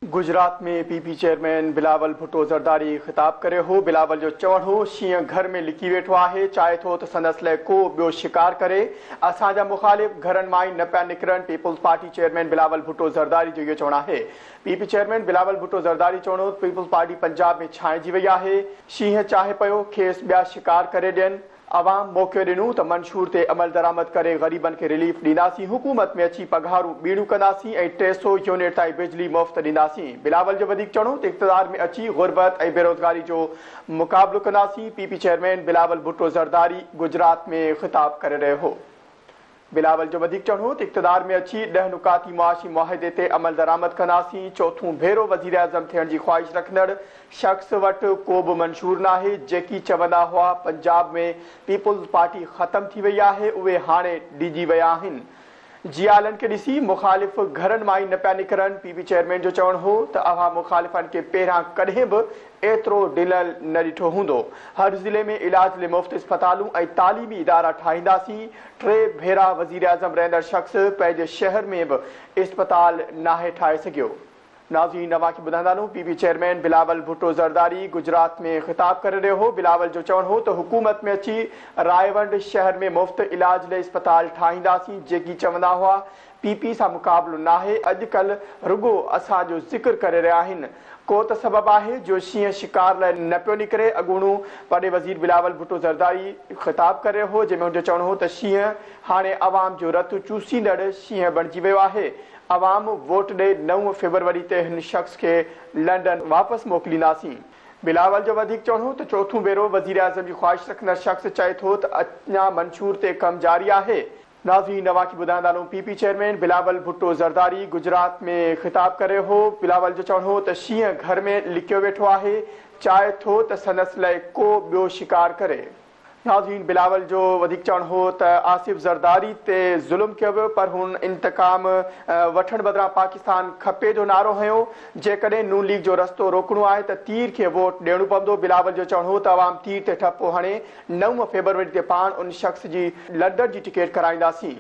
Gujarat ۾ P P chairman Bilawal Bhutto Zardari خطاب ڪري هو. بلاول جو چوڻ هو شينهن گهر ۾ لڪي ويٺو آهي، چاهي ٿو ته سندس لاء ڪو ٻيو شڪار ڪري. اسان جا مخالف گهرن مان ئي نه پيا نڪرن، peoples party chairman Bilawal Bhutto Zardari جو اهو چوڻ آهي. P P chairman Bilawal Bhutto Zardari چوڻ هو ته پيپلز پارٽي پنجاب ۾ ڇانئجي وئي آهي، شينهن چاهي پيو کيس ٻيا شڪار ڪري ڏين. عوام موقعو ڏنو ته منشور تي عملدرآمد ڪري غريبن کي رليف ڏينداسين، حڪومت ۾ اچي پگهارون ٻيڻيون ڪنداسين ۽ 300 يونٽ تائين بجلي مفت ڏينداسين. بلاول جو وڌيڪ چوڻ هو ته اقتدار ۾ اچي غربت ۽ بيروزگاري جو مقابلو ڪنداسين، P P chairman Bilawal Bhutto Zardari Gujarat ۾ خطاب ڪري رهيو هو. بلاول جو وڌيڪ چوڻ هو ته اقتدار ۾ اچي 10 نڪاتي معاشي معاهدي تي عملدرآمد ڪنداسين، چوٿون ڀيرو وزيراعظم ٿيڻ جي خواهش رکندڙ شخص وٽ ڪو به منشور ناهي، جيڪي چوندا هئا پنجاب ۾ پيپلز پارٽي ختم ٿي وئي آهي اهي هاڻي ڊڄي ويا آهن. جيالن کي ڏسي مخالف گهرن مان ئي نه پيا نڪرن، پي پي چيئرمين جو چوڻ هو ته اوهان مخالفن کي پهريان ڪڏهن به ايترو ڊنل نه ڏٺو هوندو، هر ضلعي ۾ علاج لي مفت اسپتالون ۽ تعليمي ادارا ٺاهينداسين، 3 ڀيرا وزيراعظم رهندڙ شخص پنهنجي شهر ۾ به اسپتال ناهي ٺاهي سگهيو. ناظرين اوهان کي ٻڌائيندا هلون P P chairman Bilawal Bhutto Zardari Gujarat ۾ خطاب ڪري رهيو هو، بلاول جو چوڻ هو ته حڪومت ۾ اچي رائيونڊ شهر ۾ مفت علاج لئي اسپتال ٺاهينداسين، جيڪي چوندا هئا پي پي سان مقابلو ناهي، اڄ ڪلهه رڳو اسان جو ذڪر ڪري رهيا آهن، ڪو ته سبب آهي جو شينهن شڪار لاء نه پيو نڪري، اڳوڻو وڏي وزير بلاول ڀٽو زرداري خطاب ڪري رهيو هو، جنهن ۾ هن جو چوڻ هو ته شينهن هاڻي عوام جو رت چوسيندڙ شينهن بڻجي ويو آهي، عوام ووٽ ڏئي 9 فيبروري تي هن شخص کي لنڊن واپس موڪلينداسين. بلاول جو وڌيڪ چوڻ هو ته چوٿون ڀيرو وزيراعظم جي خواهش رکندڙ شخص چئي ٿو ته اڃا منشور تي ڪم جاري آهي. ناظرين اوهان کي ٻڌائيندا هلون P P chairman Bilawal Bhutto Zardari Gujarat ۾ خطاب ڪري رهيو هو. بلاول جو چوڻ هو ته شينهن گهر ۾ لڪيو ويٺو آهي، چاهي ٿو ته سندس لئه ڪو ٻيو شڪار ڪري. ناظرين بلاول جو وڌيڪ چوڻ هو ته آصف زرداري تي ظلم ڪيو ويو پر هن انتقام وٺڻ بدران پاڪستان کپي جو نعرو هنيو، جيڪڏهن نون ليگ جو رستو روڪڻو آهي ته تير کي ووٽ ڏيڻو پوندو، بلاول جو چوڻ هو ته عوام تير تي ٺپو هڻي 9 فيبروري تي پاڻ ان شخص جي لنڊن جي ٽڪيٽ ڪرائينداسين.